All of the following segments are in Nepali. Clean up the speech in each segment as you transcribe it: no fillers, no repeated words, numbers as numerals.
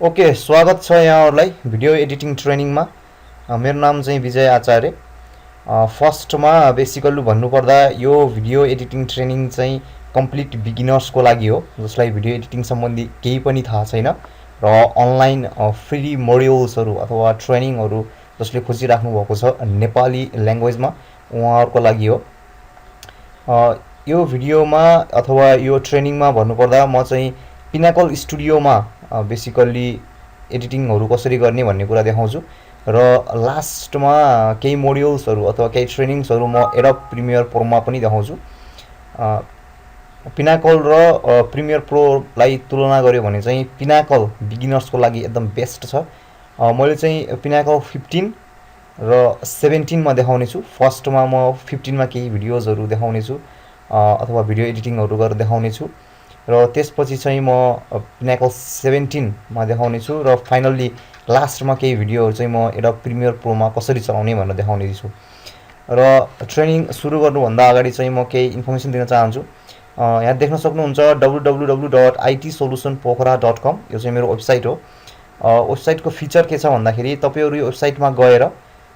ओके, स्वागत छ यहाँहरूलाई भिडियो एडिटिङ ट्रेनिङमा। मेरो नाम चाहिँ विजय आचार्य। फर्स्टमा बेसिकल्ली भन्नुपर्दा यो भिडियो एडिटिङ ट्रेनिङ चाहिँ कम्प्लिट बिगिनर्सको लागि हो, जसलाई भिडियो एडिटिङ सम्बन्धी केही पनि थाहा छैन र अनलाइन फ्री मोड्युल्सहरू अथवा ट्रेनिङहरू जसले खोजिराख्नु भएको छ नेपाली ल्याङ्ग्वेजमा उहाँहरूको लागि हो। यो भिडियोमा अथवा यो ट्रेनिङमा भन्नुपर्दा म चाहिँ पिनाकल स्टुडियोमा बेसिकल्ली एडिटिङहरू कसरी गर्ने भन्ने कुरा देखाउँछु र लास्टमा केही मोड्युल्सहरू अथवा केही ट्रेनिङ्सहरू म एडोब प्रिमियर प्रोमा पनि देखाउँछु। पिनाकल र प्रिमियर प्रोलाई तुलना गर्यो भने चाहिँ पिनाकल बिगिनर्सको लागि एकदम बेस्ट छ। मैले चाहिँ पिनाकल 15 र 17 मा देखाउने छु। फर्स्टमा म 15 मा केही भिडियोजहरू देखाउने छु अथवा भिडियो एडिटिङहरू गरेर देखाउने छु र त्यसपछि चाहिँ म पिनाकल 17 मा देखाउने छु र फाइनल्ली लास्टमा केही भिडियोहरू चाहिँ म एडोब प्रिमियर प्रोमा कसरी चलाउने भनेर देखाउने छु। र ट्रेनिङ सुरु गर्नुभन्दा अगाडि चाहिँ म केही इन्फर्मेसन दिन चाहन्छु। यहाँ देख्न सक्नुहुन्छ www.itsolutionpokhara.com, यो चाहिँ मेरो वेबसाइट हो। वेबसाइटको फिचर के छ भन्दाखेरि तपाईहरु यो वेबसाइटमा गएर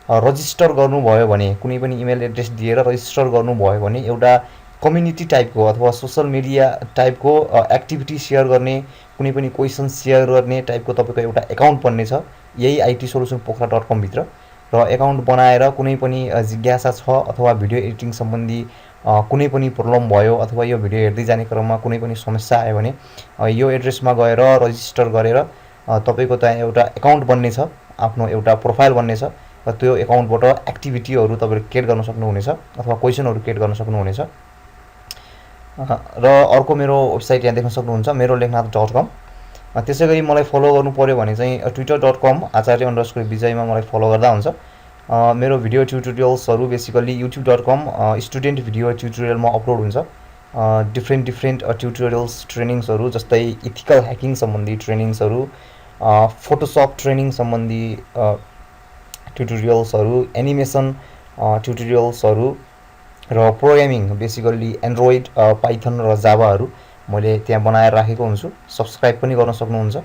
रजिस्टर गर्नुभयो भने, कुनै पनि इमेल एड्रेस दिएर रजिस्टर गर्नुभयो भने एउटा कम्युनिटी टाइपको अथवा सोशल मिडिया टाइपको एक्टिभिटी सेयर गर्ने, कुनै पनि क्वेसन सेयर गर्ने टाइपको तपाईको एउटा एकाउन्ट बन्ने छ यही itsolutionpokhara.com भित्र। र एकाउन्ट बनाएर कुनै पनि जिज्ञासा छ अथवा भिडियो एडिटिङ सम्बन्धी कुनै पनि प्रब्लम भयो अथवा यो भिडियो हेर्दै जाने क्रममा कुनै पनि समस्या आयो भने यो एड्रेसमा गएर रजिस्टर गरेर तपाईको त्यहाँ एउटा एकाउन्ट बन्ने छ, आफ्नो एउटा प्रोफाइल बन्ने छ र त्यो एकाउन्टबाट एक्टिभिटीहरू तपाईले क्रिएट गर्न सक्नुहुनेछ अथवा क्वेसनहरू क्रिएट गर्न सक्नुहुनेछ। र अर्को मेरो वेबसाइट यहाँ देख्न सक्नुहुन्छ merolekhnath.com। त्यसैगरी मलाई फलो गर्नु पर्यो भने चाहिँ twitter.com acharya_विजय मा मलाई फलो गर्दा हुन्छ। मेरो भिडियो ट्युटोरियल्सहरू बेसिकल्ली youtube.com स्टुडेन्ट भिडियो ट्युटोरियलमा अपलोड हुन्छ। डिफ्रेन्ट ट्युटोरियल्स ट्रेनिङ्सहरू जस्तै इथिकल ह्याकिङ सम्बन्धी ट्रेनिङ्सहरू, फोटोसप ट्रेनिङ सम्बन्धी ट्युटोरियल्सहरू, एनिमेसन ट्युटोरियल्सहरू र प्रोग्रामिङ बेसिकल्ली एन्ड्रोइड, पाइथन र जावाहरू मैले त्यहाँ बनाएर राखेको हुन्छु। सब्सक्राइब पनि गर्न सक्नुहुन्छ।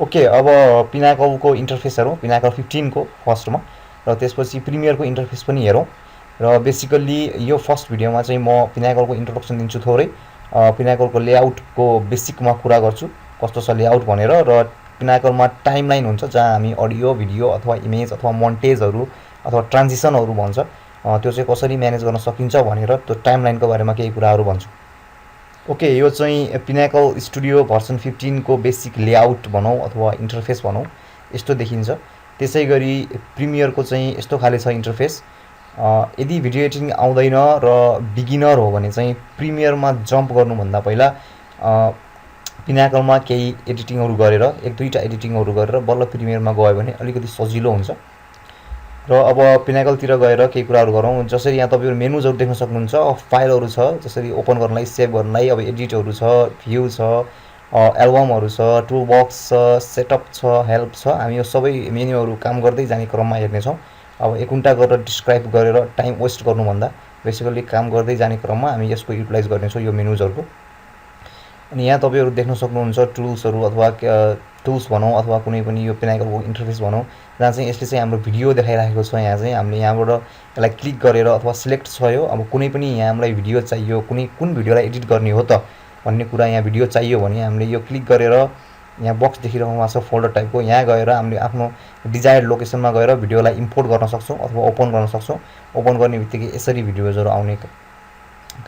ओके, अब पिनाकलको इन्टरफेस हेरौँ। पिनाकल 15 को फर्स्टमा र त्यसपछि प्रिमियरको इन्टरफेस पनि हेरौँ। र बेसिकल्ली यो फर्स्ट भिडियोमा चाहिँ म पिनाकलको इन्ट्रोडक्सन दिन्छु थोरै, पिनाकलको लेआउटको बेसिकमा कुरा गर्छु कस्तो छ लेआउट भनेर, र पिनाकलमा टाइमलाइन हुन्छ जहाँ हामी अडियो, भिडियो अथवा इमेज अथवा मोन्टेजहरू अथवा ट्रान्जिसनहरू भन्छ त्यो चाहिँ कसरी म्यानेज गर्न सकिन्छ भनेर त्यो टाइमलाइनको बारेमा केही कुराहरू भन्छु। ओके, यो चाहिँ पिनाकल स्टुडियो भर्सन 15 को बेसिक लेआउट भनौँ अथवा इन्टरफेस भनौँ, यस्तो देखिन्छ। त्यसैगरी प्रिमियरको चाहिँ यस्तो खाले छ इन्टरफेस। यदि भिडियो एडिटिङ आउँदैन र बिगिनर हो भने चाहिँ प्रिमियरमा जम्प गर्नुभन्दा पहिला पिनाकलमा केही एडिटिङहरू गरेर, एक दुईटा एडिटिङहरू गरेर बल्ल प्रिमियरमा गयो भने अलिकति सजिलो हुन्छ। र अब पिनाकलतिर गएर केही कुराहरू गरौँ। जसरी यहाँ तपाईहरु मेनुजहरू देख्न सक्नुहुन्छ, फाइलहरू छ जसरी ओपन गर्नलाई, सेभ गर्नलाई, अब एडिटहरू छ, भ्यू छ, एल्बमहरू छ, टुल बक्स छ, सेटअप छ, हेल्प छ। हामी यो सबै मेनुहरू काम गर्दै जाने क्रममा हेर्नेछौँ। अब एकउन्टा गरेर डिस्क्राइब गरेर टाइम वेस्ट गर्नुभन्दा बेसिकल्ली काम गर्दै जाने क्रममा हामी यसको युटिलाइज गर्नेछौँ यो मेनुजहरूको। अनि यहाँ तपाईहरु देख्न सक्नुहुन्छ टुल्सहरू अथवा टुल्स भनौँ अथवा कुनै पनि यो पिनाकलको इन्टरफेस भनौँ, जहाँ चाहिँ यसले चाहिँ हाम्रो भिडियो देखाइरहेको छ। यहाँ चाहिँ हामीले यहाँबाट यसलाई क्लिक गरेर अथवा सिलेक्ट छ यो, अब कुनै पनि यहाँ हामीलाई भिडियो चाहियो, कुन भिडियोलाई एडिट गर्ने हो त भन्ने कुरा यहाँ भिडियो चाहियो भने हामीले यो क्लिक गरेर यहाँ बक्स देखिरहेको भएको छ फोल्डर टाइपको, यहाँ गएर हामीले आफ्नो डिजायर्ड लोकेसनमा गएर भिडियोलाई इम्पोर्ट गर्न सक्छौँ अथवा ओपन गर्न सक्छौँ। ओपन गर्ने बित्तिकै यसरी भिडियोजहरू आउने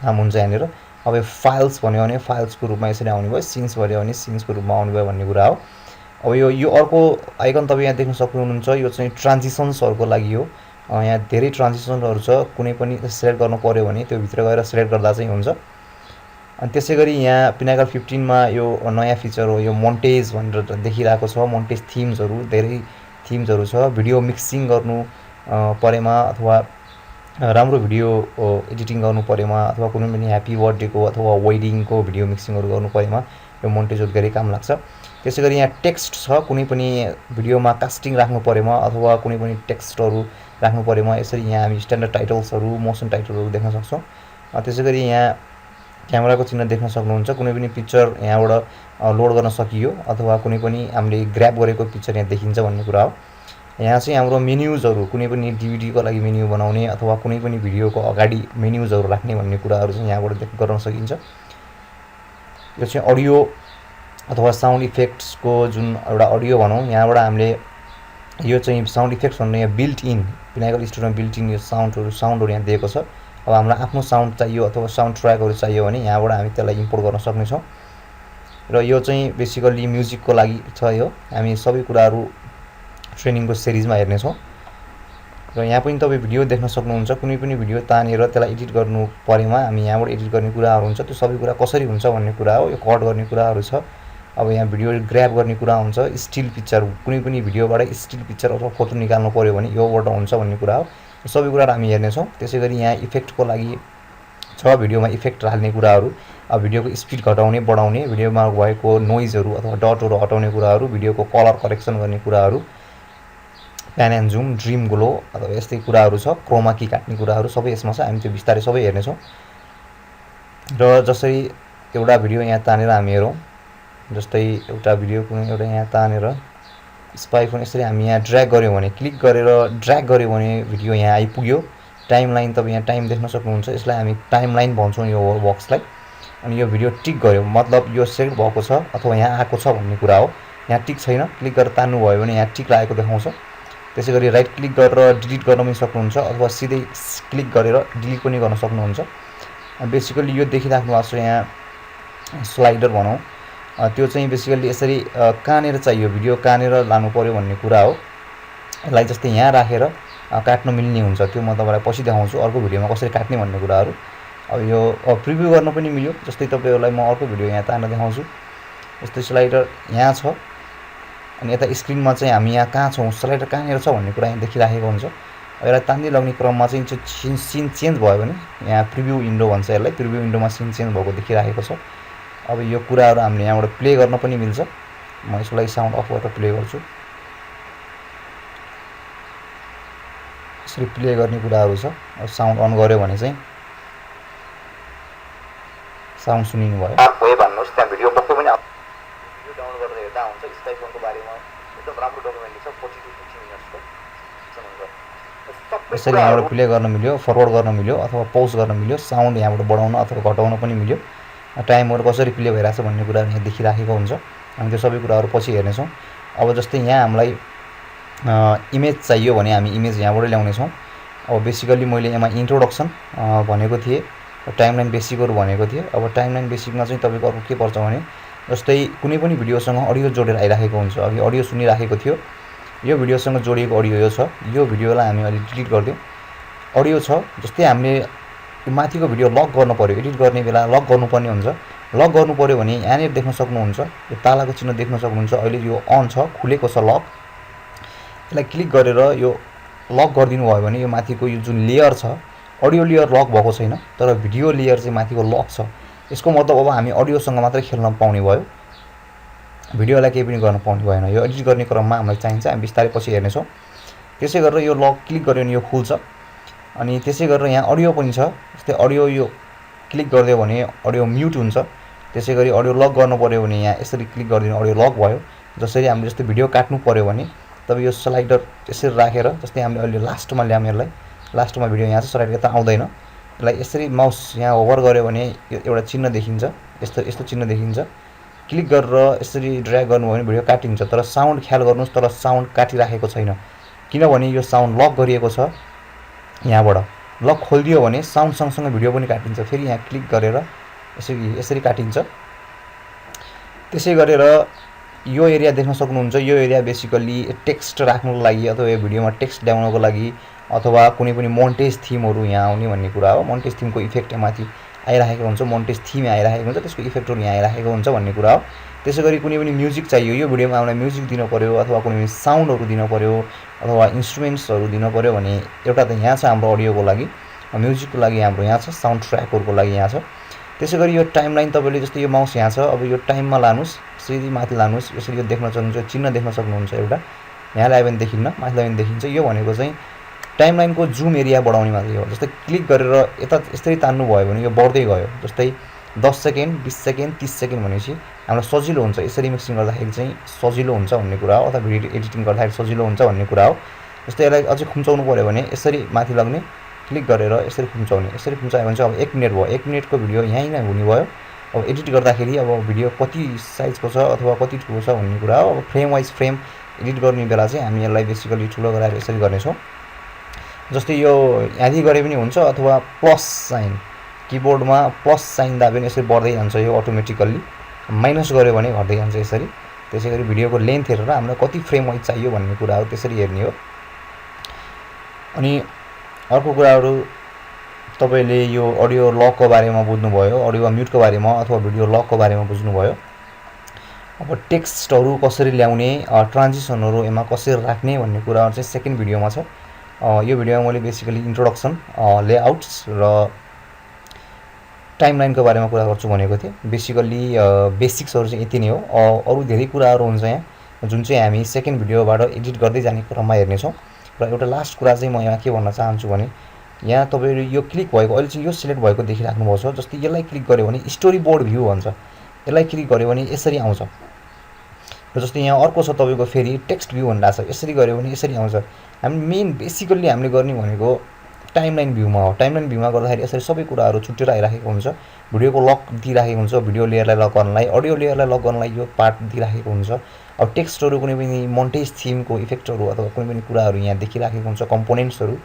काम हुन्छ यहाँनिर। अब यो फाइल्स भन्यो भने फाइल्सको रूपमा यसरी आउने भयो, सिन्स भन्यो भने सिन्सको रूपमा आउने भयो भन्ने कुरा हो। अब यो अर्को आइकन तपाईँ यहाँ देख्न सक्नुहुन्छ, यो चाहिँ ट्रान्जिसन्सहरूको लागि हो। यहाँ धेरै ट्रान्जिसनहरू छ, कुनै पनि सिलेक्ट गर्नु पर्यो भने त्यो भित्र गएर सिलेक्ट गर्दा चाहिँ हुन्छ। अनि त्यसैगरी यहाँ पिनाकल 15 मा यो नयाँ फिचर हो, यो मोन्टेज भनेर देखिरहेको छ। मोन्टेज थिम्सहरू, धेरै थिम्सहरू छ। भिडियो मिक्सिङ गर्नु परेमा अथवा राम्रो भिडियो एडिटिङ गर्नु परेमा अथवा कुनै पनि ह्याप्पी बर्थडेको अथवा वेडिङको भिडियो मिक्सिङहरू गर्नु परेमा यो मोन्टेजहरू धेरै काम लाग्छ। त्यसैगरी यहाँ टेक्स्ट छ, कुनै पनि भिडियोमा कास्टिङ राख्नु परेमा अथवा कुनै पनि टेक्स्टहरू राख्नु परेमा यसरी यहाँ हामी स्ट्यान्डर्ड टाइटल्सहरू, मोसन टाइटलहरू देख्न सक्छौँ। त्यसैगरी यहाँ क्यामेराको चिन्ह देख्न सक्नुहुन्छ। कुनै पनि पिक्चर यहाँबाट लोड गर्न सकियो अथवा कुनै पनि हामीले ग्र्याब गरेको पिक्चर यहाँ देखिन्छ भन्ने कुरा हो। यहाँ चाहिँ हाम्रो मेन्युजहरू कुनै पनि डिभिडीको लागि मेन्यु बनाउने अथवा कुनै पनि भिडियोको अगाडि मेन्युजहरू राख्ने भन्ने कुराहरू चाहिँ यहाँबाट गर्न सकिन्छ। यो चाहिँ अडियो अथवा साउन्ड इफेक्ट्सको जुन एउटा अडियो भनौँ, यहाँबाट हामीले यो चाहिँ साउन्ड इफेक्ट्स भन्ने यहाँ बिल्ट इन पिनाकल स्टुडियोमा बिल्ट इन यो साउन्डहरू यहाँ दिएको छ। अब हामीलाई आफ्नो साउन्ड चाहियो अथवा साउन्ड ट्र्याकहरू चाहियो भने यहाँबाट हामी त्यसलाई इम्पोर्ट गर्न सक्नेछौँ। र यो चाहिँ बेसिकल्ली म्युजिकको लागि छ। यो हामी सबै कुराहरू ट्रेनिङको सिरिजमा हेर्नेछौँ। र यहाँ पनि तपाईँ भिडियो देख्न सक्नुहुन्छ। कुनै पनि भिडियो तानेर त्यसलाई एडिट गर्नु परेमा हामी यहाँबाट एडिट गर्ने कुराहरू हुन्छ। त्यो सबै कुरा कसरी हुन्छ भन्ने कुरा हो। यो कट गर्ने कुराहरू छ। अब यहाँ भिडियो ग्र्याब गर्ने कुरा हुन्छ। स्टिल पिक्चर कुनै पनि भिडियोबाट स्टिल पिक्चर अथवा फोटो निकाल्नु पऱ्यो भने योबाट हुन्छ भन्ने कुरा हो। सबै कुराहरू हामी हेर्नेछौँ। त्यसै गरी यहाँ इफेक्टको लागि छ, भिडियोमा इफेक्ट हाल्ने कुराहरू, अब भिडियोको स्पिड घटाउने बढाउने, भिडियोमा भएको नोइजहरू अथवा डटहरू हटाउने कुराहरू, भिडियोको कलर करेक्सन गर्ने कुराहरू, PAN and zoom, dream glow अथवा यस्तै कुराहरू छ। क्रोमा की काट्ने कुराहरू सबै यसमा छ। हामी त्यो बिस्तारै सबै हेर्नेछौँ। र जसरी एउटा भिडियो यहाँ तानेर हामी हेरौँ, जस्तै एउटा भिडियो कुनै एउटा यहाँ तानेर स्पाई फोन यसरी हामी यहाँ ड्र्याग गऱ्यौँ भने, क्लिक गरेर ड्र्याग गऱ्यौँ भने भिडियो यहाँ आइपुग्यो। टाइम लाइन तपाईँ यहाँ टाइम देख्न सक्नुहुन्छ। यसलाई हामी टाइम लाइन भन्छौँ यो बक्सलाई। अनि यो भिडियो टिक गऱ्यो मतलब यो सेट भएको छ अथवा यहाँ आएको छ भन्ने कुरा हो। यहाँ टिक छैन, क्लिक गरेर तान्नु भयो भने यहाँ टिक लागेको देखाउँछ। त्यसै गरी राइट क्लिक गरेर डिलिट गर्न पनि सक्नुहुन्छ अथवा सिधै क्लिक गरेर डिलिट पनि गर्न सक्नुहुन्छ। बेसिकल्ली यो देखिराख्नु भएको छ यहाँ स्लाइडर भनौँ, त्यो चाहिँ बेसिकल्ली यसरी कहाँनिर चाहियो भिडियो कहाँनिर लानु पऱ्यो भन्ने कुरा हो। यसलाई जस्तै यहाँ राखेर काट्न मिल्ने हुन्छ। त्यो म तपाईँलाई पछि देखाउँछु अर्को भिडियोमा कसरी काट्ने भन्ने कुराहरू। अब यो प्रिभ्यू गर्न पनि मिल्यो। जस्तै तपाईँहरूलाई म अर्को भिडियो यहाँ तान्न देखाउँछु। जस्तै स्लाइडर यहाँ छ अनि यता स्क्रिनमा चाहिँ हामी यहाँ कहाँ छौँ, स्लाइडर कहाँनिर छ भन्ने कुरा यहाँ देखिराखेको हुन्छ। यसलाई तान्दै लग्ने क्रममा चाहिँ सिन चेन्ज भयो भने यहाँ प्रिभ्यू विन्डो भन्छ यसलाई, प्रिभ्यू विन्डोमा सिन चेन्ज भएको देखिराखेको छ। अब यो कुराहरू हामीले यहाँबाट प्ले गर्न पनि मिल्छ। म यसको लागि साउन्ड अफ गरेर प्ले गर्छु। यसरी प्ले गर्ने कुराहरू छ। अब साउन्ड अन गऱ्यो भने चाहिँ साउन्ड सुनिनु भयो भन्नुहोस्। त्यहाँ भिडियो पक्कै पनि भिडियो डाउनलोड गरेर हेर्दा हुन्छ। स्काई फोनको बारेमा एकदम राम्रो डकुमेन्ट छ, 40 to 50 मिनट्सको यसरी यहाँबाट प्ले गर्न मिल्यो, फरवर्ड गर्न मिल्यो अथवा पौज गर्न मिल्यो, साउन्ड यहाँबाट बढाउन अथवा घटाउन पनि मिल्यो। टाइमहरू कसरी प्ले भइरहेछ भन्ने कुराहरू यहाँ देखिराखेको हुन्छ। हामी त्यो सबै कुराहरू पछि हेर्नेछौँ। अब जस्तै यहाँ हामीलाई इमेज चाहियो भने हामी इमेज यहाँबाट ल्याउनेछौँ। अब बेसिकल्ली मैले यहाँ इन्ट्रोडक्सन भनेको थिएँ, टाइमलाइन बेसिकहरू भनेको थिएँ। अब टाइमलाइन बेसिकमा चाहिँ तपाईँको अर्को के पर्छ भने जस्तै कुनै पनि भिडियोसँग अडियो जोडेर आइराखेको हुन्छ। अघि अडियो सुनिराखेको थियो, यो भिडियोसँग जोडिएको अडियो यो छ। यो भिडियोलाई हामी अलि डिलिट गरिदिउँ। अडियो छ, जस्तै हामीले माथिको भिडियो लक गर्नु पऱ्यो, एडिट गर्ने बेला लक गर्नुपर्ने हुन्छ। लक गर्नु पऱ्यो भने यहाँनिर देख्न सक्नुहुन्छ, यो तालाको चिन्ह देख्न सक्नुहुन्छ। अहिले यो अन छ, खुलेको छ लक। यसलाई क्लिक गरेर यो लक गरिदिनु भयो भने यो माथिको यो जुन लेयर छ, अडियो लेयर लक भएको छैन तर भिडियो लेयर चाहिँ माथिको लक छ। यसको मतलब अब हामी अडियोसँग मात्रै खेल्न पाउने भयो, भिडियोलाई केही पनि गर्न पाउने भएन। यो एडिट गर्ने क्रममा हामीलाई चाहिन्छ, हामी बिस्तारै पछि हेर्नेछौँ। त्यसै गरेर यो लक क्लिक गऱ्यो भने यो खुल्छ। अनि त्यसै गरेर यहाँ अडियो पनि छ। जस्तै अडियो यो क्लिक गरिदियो भने अडियो म्युट हुन्छ। त्यसै गरी अडियो लक गर्नु पऱ्यो भने यहाँ यसरी क्लिक गरिदिनु अडियो लक भयो। जसरी हामीले जस्तै भिडियो काट्नु पऱ्यो भने तब यो स्लाइडर यसरी राखेर, जस्तै हामीले अहिले लास्टमा ल्यायौँ, यसलाई लास्टमा भिडियो यहाँ छ, स्लाइडर यता आउँदैन। यसलाई यसरी माउस यहाँ होभर गऱ्यो भने यो एउटा चिन्ह देखिन्छ, यस्तो चिन्ह देखिन्छ। क्लिक गरेर यसरी ड्र्याग गर्नुभयो भने भिडियो काटिन्छ। तर साउन्ड ख्याल गर्नुहोस्, तर साउन्ड काटिराखेको छैन किनभने यो साउन्ड लक गरिएको छ। यहाँबाट लक खोलिदियो भने साउन्ड सँगसँगै भिडियो पनि काटिन्छ। फेरि यहाँ क्लिक गरेर यसरी काटिन्छ। त्यसै गरेर यो एरिया देख्न सक्नुहुन्छ। यो एरिया बेसिकल्ली टेक्स्ट राख्नको लागि अथवा यो भिडियोमा टेक्स्ट ल्याउनको लागि अथवा कुनै पनि मोन्टेज थिमहरू यहाँ आउने भन्ने कुरा हो। मोन्टेज थिमको इफेक्ट माथि आइराखेको हुन्छ, मोन्टेज थिम आइराखेको हुन्छ, त्यसको इफेक्टहरू यहाँ आइराखेको हुन्छ भन्ने कुरा हो। त्यसै गरी कुनै पनि म्युजिक चाहियो, यो भिडियोमा हामीलाई म्युजिक दिनु पऱ्यो अथवा कुनै पनि साउन्डहरू दिनु पऱ्यो अथवा इन्स्ट्रुमेन्ट्सहरू दिनु पऱ्यो भने एउटा त यहाँ छ हाम्रो अडियोको लागि, म्युजिकको लागि हाम्रो यहाँ छ, साउन्ड ट्र्याकहरूको लागि यहाँ छ। त्यसै गरी यो टाइमलाइन तपाईँले जस्तै यो माउस यहाँ छ, अब यो टाइममा लानुहोस्, सिधै माथि लानुहोस्। यसरी यो देख्न सक्नुहुन्छ, चिन्ह देख्न सक्नुहुन्छ एउटा, यहाँ ल्यायो भने देखिन्न, माथि ल्यायो भने देखिन्छ। यो भनेको चाहिँ टाइमलाइनको जुम एरिया बढाउने मात्रै हो। जस्तै क्लिक गरेर यता यसरी तान्नु भयो भने यो बढ्दै गयो। जस्तै 10 सेकेन्ड 20 सेकेन्ड 30 सेकेन्ड भनेपछि हामीलाई सजिलो हुन्छ। यसरी मिक्सिङ गर्दाखेरि चाहिँ सजिलो हुन्छ भन्ने कुरा हो, अथवा भिडियो एडिटिङ गर्दाखेरि सजिलो हुन्छ भन्ने कुरा हो। जस्तै यसलाई अझै खुम्चाउनु पऱ्यो भने यसरी माथि लग्ने, क्लिक गरेर यसरी खुम्चाउने, यसरी खुम्चायो भने चाहिँ अब 1 मिनट भयो। 1 मिनटको भिडियो यहीँ नै हुने भयो। अब एडिट गर्दाखेरि अब भिडियो कति साइजको छ अथवा कति ठुलो छ भन्ने कुरा हो। अब फ्रेम वाइज फ्रेम एडिट गर्ने बेला चाहिँ हामी यसलाई बेसिकली ठुलो गराएर यसरी गर्नेछौँ। जस्तै यो यहाँदेखि गरे पनि हुन्छ, अथवा प्लस साइन किबोर्डमा प्लस साइन दाबे पनि यसरी बढ्दै जान्छ यो अटोमेटिकल्ली, माइनस गऱ्यो भने घट्दै जान्छ यसरी। त्यसै गरी भिडियोको लेन्थ हेरेर हामीलाई कति फ्रेम वाइज चाहियो भन्ने कुरा हो, त्यसरी हेर्ने हो। अनि अर्को कुराहरू तपाईँले यो अडियो लकको बारेमा बुझ्नुभयो, अडियो म्युटको बारेमा अथवा भिडियो लकको बारेमा बुझ्नुभयो। अब टेक्स्टहरू कसरी ल्याउने, ट्रान्जिसनहरू यसमा कसरी राख्ने भन्ने कुराहरू चाहिँ सेकेन्ड भिडियोमा छ। यो भिडियोमा मैले बेसिकली इन्ट्रोडक्सन, लेआउट्स र टाइमलाइनको बारेमा कुरा गर्छु भनेको थिएँ। बेसिकली बेसिक्सहरू चाहिँ यति नै हो। अरू धेरै कुराहरू हुन्छ यहाँ जुन चाहिँ हामी सेकेन्ड भिडियोबाट एडिट गर्दै जाने क्रममा हेर्नेछौँ। र एउटा लास्ट कुरा चाहिँ म यहाँ के भन्न चाहन्छु भने, यहाँ तपाईँले यो क्लिक भएको, अहिले चाहिँ यो सिलेक्ट भएको देखिराख्नुभएको छ। जस्तै यसलाई क्लिक गऱ्यो भने स्टोरी बोर्ड भ्यू भन्छ, यसलाई क्लिक गऱ्यो भने यसरी आउँछ। र जस्तै यहाँ अर्को छ तपाईँको फेरि टेक्स्ट भ्यू भनिरहेको छ, यसरी गऱ्यो भने यसरी आउँछ। हामी मेन बेसिकल्ली हामीले गर्ने भनेको टाइमलाइन भ्यूमा हो। टाइमलाइन भ्यूमा गर्दाखेरि यसरी सबै कुराहरू छुट्टेर आइराखेको हुन्छ। भिडियोको लक दिइराखेको हुन्छ, भिडियो लेयरलाई लक गर्नलाई, अडियो लेयरलाई लक गर्नलाई यो पार्ट दिइराखेको हुन्छ। अब टेक्स्टहरू कुनै पनि मोन्टेज थिमको इफेक्टहरू अथवा कुनै पनि कुराहरू यहाँ देखिराखेको हुन्छ, कम्पोनेन्ट्सहरू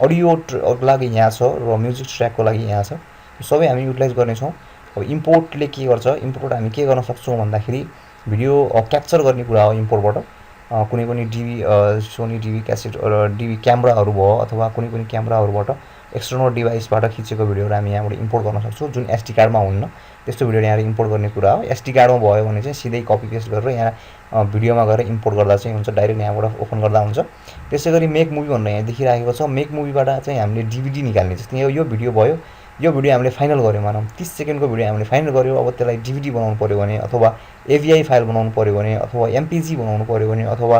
अडियोको लागि यहाँ छ र म्युजिक ट्र्याकको लागि यहाँ छ। सबै हामी युटिलाइज गर्नेछौँ। अब इम्पोर्टले के गर्छ, इम्पोर्ट हामी के गर्न सक्छौँ भन्दाखेरि भिडियो क्याप्चर गर्ने कुरा हो। इम्पोर्टबाट कुनै पनि डिभी, सोनी डिभी क्यासेट र डिभी क्यामेराहरू भयो अथवा कुनै पनि क्यामेराहरूबाट एक्सटर्नल डिभाइसबाट खिचेको भिडियोहरू हामी यहाँबाट इम्पोर्ट गर्न सक्छौँ, जुन एसडी कार्डमा हुन्न। त्यस्तो भिडियो यहाँ इम्पोर्ट गर्ने कुरा हो। एसडी कार्डमा भयो भने चाहिँ सिधै कपी पेस्ट गरेर यहाँ भिडियोमा गएर इम्पोर्ट गर्दा चाहिँ हुन्छ, डाइरेक्ट यहाँबाट ओपन गर्दा हुन्छ। त्यसै गरी मेक मुभी भनेर यहाँ देखिरहेको छ। मेक मुभीबाट चाहिँ हामीले डिभिडी निकाल्ने, जस्तै यो भिडियो भयो, यो भिडियो हामीले फाइनल गऱ्यौँ मानौँ 30 सेकेन्डको भिडियो हामीले फाइनल गऱ्यौँ। अब त्यसलाई डिभिडी बनाउनु पऱ्यो भने, अथवा एभिआई फाइल बनाउनु पऱ्यो भने, अथवा एमपिजी बनाउनु पऱ्यो भने, अथवा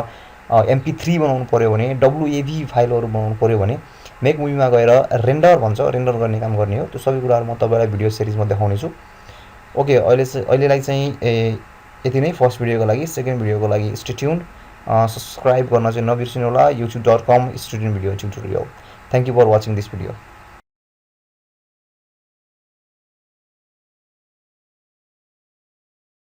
MP3 बनाउनु पऱ्यो भने, WAV फाइलहरू बनाउनु पऱ्यो भने मेक मुभीमा गएर रेन्डर भन्छ, रेन्डर गर्ने काम गर्ने हो। त्यो सबै कुराहरू म तपाईँलाई भिडियो सिरिजमा देखाउनेछु। ओके, अहिलेलाई चाहिँ यति नै फर्स्ट भिडियोको लागि। सेकेन्ड भिडियोको लागि स्टे ट्युन्ड, सब्सक्राइब गर्न चाहिँ नबिर्सिनु होला। youtube.com student video tutorial. Thank you for watching this video.